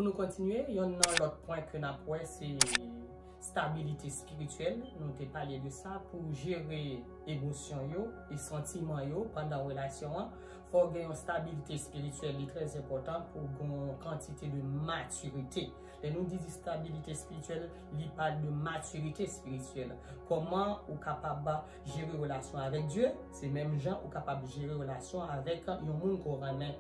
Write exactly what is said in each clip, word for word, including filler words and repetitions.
Pou nou kontinye, yonn nan lòt pwen ke n ap wè se stabilite espirityèl. Nou te pale de sa pou jere emosyon yo e santiman yo pandan relasyon an. Fò w gen yon stabilite espirityèl, li trè enpòtan pou w gen yon kantite de matirite. Lè nou di stabilite espirityèl, li pale de matirite espirityèl. Kòman ou kapab jere relasyon avèk Dye, se menm jan ou kapab jere relasyon avèk yon moun ke w renmen.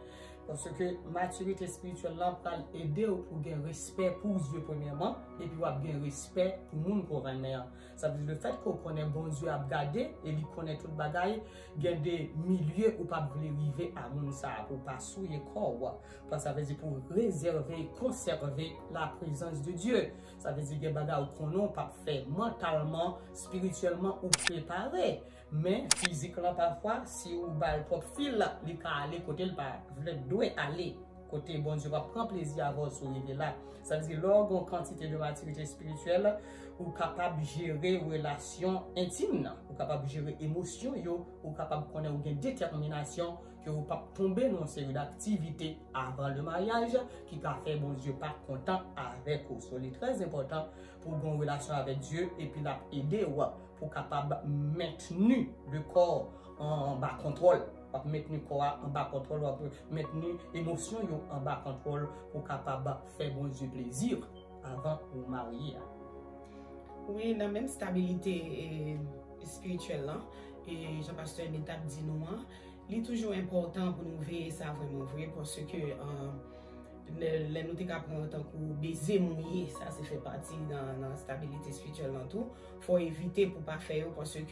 Paske matirite espirityèl lan pral ede w pou gen respè pou Dye premyèman, epi w ap gen respè pou moun ke w renmen an. Sa vle di lefètke w konnen Bondye ap gade e li konnen tout bagay, gen de milye ou p ap vle rive a moun sa a pou w pa souye kò w. Sa vle di pou w rezève e konsève la prezans de Dye. Sa vle di gen bagay ou konnen w p ap fè mantalman, espirityèlman ou prepare. Men fizik lan pafwa, si ou ba l twòp fil, li ka ale kote l pa vle, dwe ale. Kote Bondye p ap pran plezi avè w si w rive la. Sa vle di lè w gen yon kantite de matirite espirityèl, ou kapab jere relasyon entim nan, ou kapab jere emosyon yo, ou kapab konnen ou gen detèminasyon ke ou p ap tonbe nan yon seri d aktivite avan le maryaj ki ka fè Bondye pa kontan avèk ou. So, li trè enpòtan pou w gen yon relasyon avèk Dye, epi l ap ede w pou w kapab mentni le kò anba kontwòl. W ap mentni kò a anba kontwòl, w ap mentni emosyon yo anba kontwòl pou w kapab fè Bondye plezi avan ou marye a. Wi, nan menm stabilite e, espirityèl lan, e jan pastè Emile t ap di nou an, li toujou enpòtan pou nou veye sa vrèman vre, paske lè, lè nou te ka pran tankou beze mouye, sa se fè pati nan, nan stabilite espirityèl lan tou. Fò w evite pou w pa fè yo, paske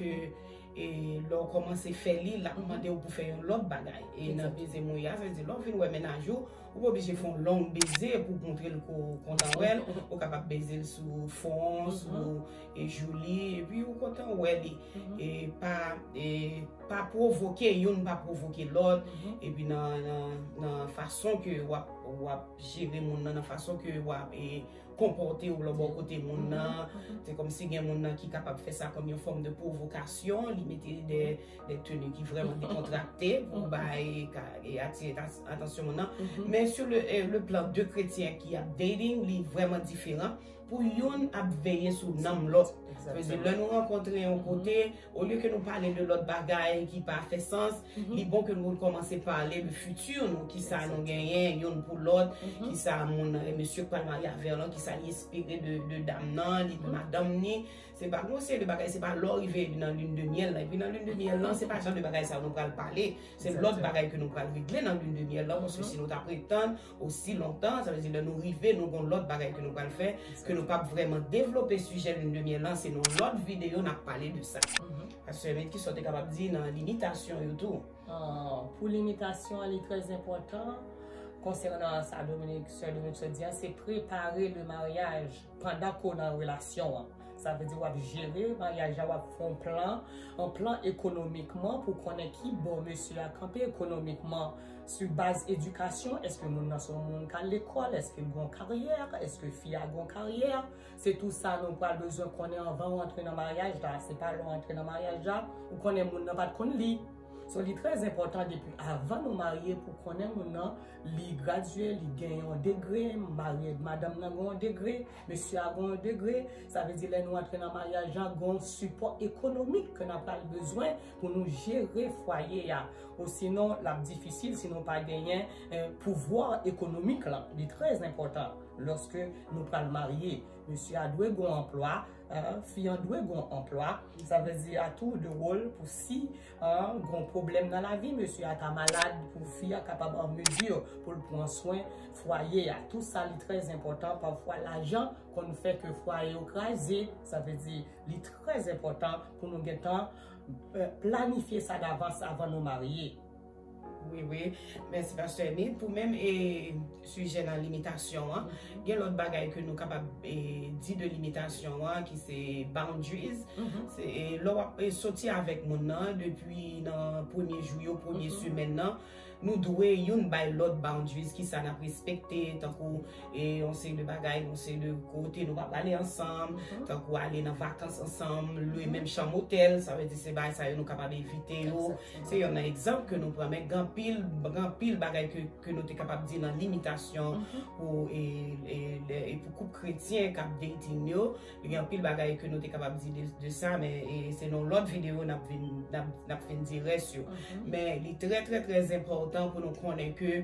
e, lè w kòmanse fè li, l ap mande w pou fè yon lòt bagay. E nan beze mouye a, sa vle di lè w vin wè mennaj ou, ou pa oblije fè yon long beze pou w montre l ke w kontan wè l. Ou kapab beze l sou fwon, sou e, jou li, epi ou kontan wè li. E pa, e pa pwovoke, youn pa pwovoke lòt. Epi nan, nan, nan fason ke w ap, w ap jere moun nan, nan fason ke w ap e, konpòte w lè w bò kote moun nan. Se kòmsi gen moun nan ki kapab fè sa kòm yon fòm de pwovokasyon, li mete de, de teni ki vrèman dekontrakte pou bay, ka, e atire ta- atansyon moun nan. Men sur le, e, le plan de kretyen ki ap dating, li vrèman diferan. Pou youn ap veye sou nanm lòt. Sa vle di, lè nou rankontre yon kote, olye ke nou pale de lòt bagay ki pa fè sans, li bon ke nou kòmanse pale de fiti nou, kisa nou genyen youn pou lòt, kisa moun nan, mesye k pral marye avè w lan, kisa li espere de, de dam nan, li, madanm ni. Se pa gon seri de bagay, se pa lè w rive nan lune de miel lan. Epi nan lune de miel lan, se pa jan de bagay sa yo nou pral pale. Se lòt bagay ke nou pral regle nan lune de miel lan, paske si nou ta pretann osi lontan, sa vle di lè nou rive, nou gon lòt bagay ke nou pral fè, ke nou p ap vrèman devlope sijè lune de miel lan, se nan lòt videyo n ap pale de sa. Pastè Emile, kisa w te kapab di nan limitasyon yo tou? Ah, pou limitasyon an, li trè enpòtan. Konsènan sa Dominique, sè Dominique sot di an, se prepare le maryaj pandan ke w nan relasyon an. Sa vle di w ap jere maryaj la, w ap fè yon plan, yon plan ekonomikman pou konnen ki bò mesye a kanpe ekonomikman, sou baz edikasyon, èske moun nan se yon moun k al lekòl, èske l gen yon karyè, èske fi a gen yon karyè. Se tou sa nou pral bezwen konnen anvan w antre nan maryaj la. Se pa lè w antre nan maryaj la, ou konnen moun nan pa t konn li. So, li trè enpòtan depi avan nou marye pou konnen moun nan, li gradye, li gen yon degre, marye, madanm nan gen yon degre, mesye a gen yon degre. Sa vle di lè nou antre nan maryaj la, gen yon sipò ekonomik ke n ap pral bezwen pou nou jere fwaye a. Osinon, l ap difisil si nou pa genyen, eh, pouvwa ekonomik lan. Li trè enpòtan lòske nou pral marye. Mesye a dwe gen yon anplwa, eh, fi an dwe gen yon anplwa. Sa vle di a tou de wòl pou si, eh, gen yon pwoblèm nan lavi, mesye a ta malad, pou fi a kapab an mezi pou l pran swen fwaye a. Tou sa li trè enpòtan. Pafwa lajan konn fè ke fwaye yo kraze. Sa vle di li trè enpòtan pou nou gentan, eh, planifye sa davans avan nou marye. Wi, wi. Mèsi, pastè Emile. Pou menm e, sijè nan limitasyon an, gen lòt bagay ke nou kapab e, di de limitasyon an, ki se boundaries. Se e, lè w ap e, soti avèk moun nan, depi nan premye jou yo, premye semèn nan, Nou dwe youn bay lòt boundaries, kisa n ap respekte, tankou e yon seri de bagay, yon seri de kote nou pa prale ansanm, tankou ale nan vakans ansanm, lwe menm chanm otèl, sa vle di se bagay sa yo nou kapab evite yo. Se yon nan egzanp ke nou pran, men gen anpil, gen anpil bagay ke, ke nou te kapab di nan limitasyon pou, e, e, e pou koup kretyen k ap dating yo. Gen anpil bagay ke nou te kapab di de, de sa, men e, se nan lòt videyo n ap vin, n ap, n ap fin di rès yo. Men li trè, trè, trè enpòtan pou nou konnen ke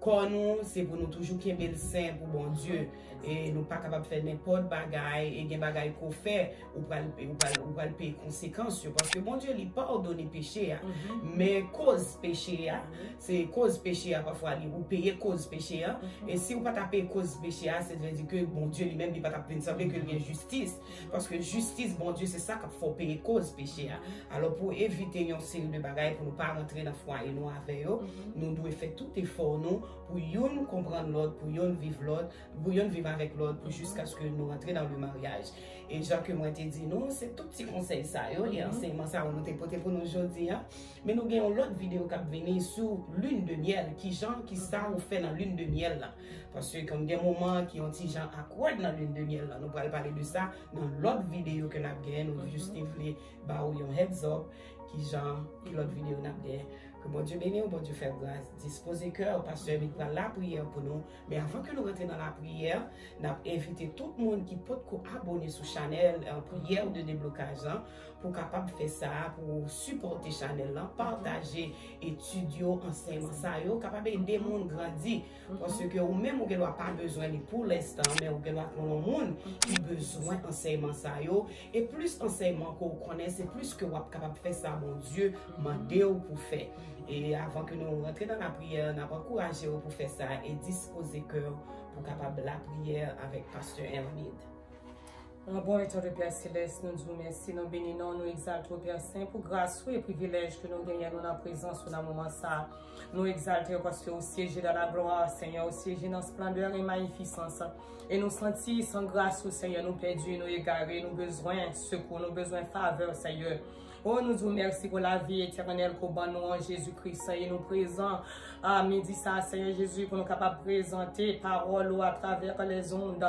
kò nou, se pou nou toujou kenbe l sen pou Bondye. E nou pa kapab fè nenpòt bagay, e gen bagay ke w fè, ou pral, ou pral, ou pral peye konsekans yo. Paske Bondye, li padone peche a. Men koz peche a, se koz peche a, pafwa, li, ou peye koz peche a. E si ou pa ta peye koz peche a, se vle di ke Bondye li menm, li pa t ap vin sanble ke l gen jistis. Paske jistis Bondye, se sa k ap fè w peye koz peche a. Alò, pou evite yon seri de bagay, pou nou pa rantre nan fwaye nou avè yo, nou dwe fè tout efò nou pou youn konprann lòt, pou youn viv lòt, pou youn viv avèk lòt, pou jiskaske nou rantre dans le mariage. E jan ke mwen te di nou, se tout ti konsèy sa yo, e ansèyman sa yo nou te pote pou nou jodi a. Men nou gen yon lòt videyo k ap vini sou lune de miel, kijan, kisa ou fè nan lune de miel la. Paske kòm gen moman ki yon ti jan awkward nan lune de miel la, nou pral pale de sa nan lòt videyo ke n ap gen, nou jis te vle ba ou yon heads up, kijan, ki lòt videyo n ap gen. Ke Bondye beni w, Bondye fè w gras. Dispoze kè w, pastè Emile pral lapriyè pou nou. Men avan ke nou rantre nan lapriyè, n ap envite tout moun ki potko abone sou chanèl, eh, Prière de déblocage lan, pou kapab fè sa, pou sipòte chanèl lan, pataje etid yo, ansèyman sa yo, kapab ede moun grandi. Paske ou menm ou gen dwa pa bezwen li pou lenstan, men ou gen dwa konnen yon moun ki bezwen ansèyman sa yo. E plis ansèyman ke w konnen, se plis ke w ap kapab fè sa Bondye mande w pou fè. E avan ke nou rantre nan lapriyè, n ap ankouraje w pou fè sa e dispoze kè w pou kapab lapriyè avèk pastè Hermide. Bon, etan de Pè Selès, nou di w mèsi, nou beni non w, nou egzalte w, Pè Sen, pou gras ou e privilèj ke nou genyen, nou nan prezans ou nan moman sa a. Nou egzalte w paske ou siyeje dans la gloire, Senyè, ou siyeje nan splendeur et magnificence. E nou santi, san gras ou, Senyè, nou pèdi, nou egare, nou bezwen sekou, nou bezwen favè, Senyè. O, nou di w mèsi pou lavi etènèl ke w ban nou an Jezi Kris, e nou prezan a midi sa a, Senyè Jezi, pou nou kapab prezante pawòl ou atravè lèzond,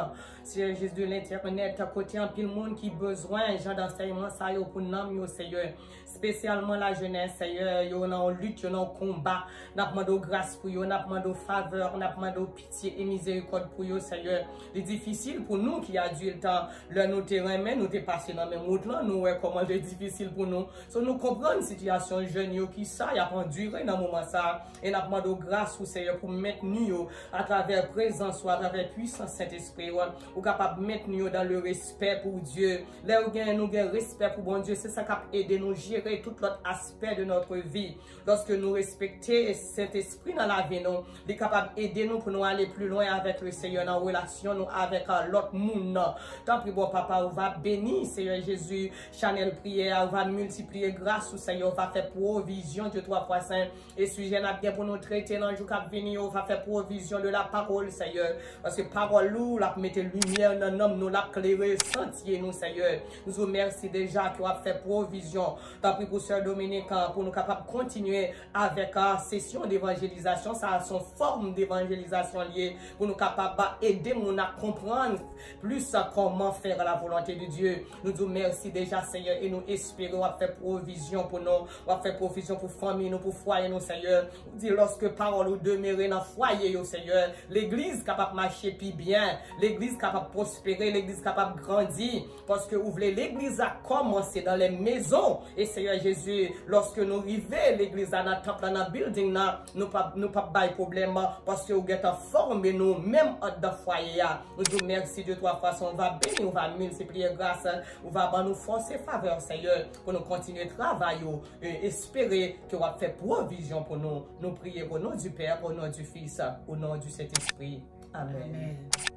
Senyè Jezi, de lentènèt, kote anpil moun ki bezwen jan dansèyman sa yo pou nanm yo, Senyè. Espesyalman lajenès, Senyè, yo nan yon lit, yo nan yon konba. N ap mande w gras pou yo, n ap mande w favè, n ap mande w pitye e mizerikòd pou yo, Senyè. Li difisil pou nou ki adilt, lè nou te renmen, nou te pase nan menm wout lan, nou wè kòman li difisil pou nou. So, nou konprann sitiyasyon jèn yo, kisa y ap andire nan moman sa a. E n ap mande w gras ou, Senyè, pou mentni yo atravè prezans ou, atravè pwisans Sentespri ou. Ou kapab mentni yo dans le respect pour Dieu. Lè yo gen, nou gen respè pou Bondye, se sa k ap ede nou jere tout lòt aspè de notre vie. Lòske nou respekte Sentespri nan lavi nou, li kapab ede nou pou nou ale pli lwen avèk le Senyè nan relasyon nou avèk, ah, lòt moun nan. Tanpri, bon Papa, ou va beni, Senyè Jezi, chanèl priyè a, ou va miltipliye gras ou, Senyè, ou va fè pwovizyon, Dye twa fwa sen. E sijè n ap gen pou nou trete nan jou k ap vini yo, ou va fè pwovizyon de la parole, Senyè. Paske pawòl ou, l ap mete limyè nan nanm nou, l ap klere santye nou, Senyè. Nou di w mèsi deja ke w ap fè pwovizyon. Tanpri pou sè Dominik, ah, pou nou kapab kontinye avèk, ah, sesyon devanjelizasyon. Sa a se yon fòm devanjelizasyon l ye, pou nou kapab ede moun a konprann plis, ah, comment faire la volonté de Dieu. Nou di w mèsi deja, Senyè, e nou espere w ap fè pwovizyon pou nou, w ap fè pwovizyon pou fanmi nou, pou fwaye nou, Senyè. Ou di, lòske pawòl ou demere nan fwaye yo, Senyè, legliz kapab mache pi byen, legliz kapab pwospere, legliz kapab grandi, paske ou vle legliz la kòmanse dans les maisons. E Senyè Jezi, lòske nou rive legliz la, nan tanp la, nan building nan, nou p ap, nou p ap bay pwoblèm, paske ou gentan fòme nou menm anndan fwaye a. Nou di w mèsi de twa fwa sen, ou va beni, ou va miltipliye gras, ou va ban nou fòs e favè, Senyè, pou nou kontinye travay ou, e espere ke w ap fè pwovizyon pou nou. Nou priye au nom du Père, au nom du Fils, au nom du Saint-Esprit. Amèn. Amèn.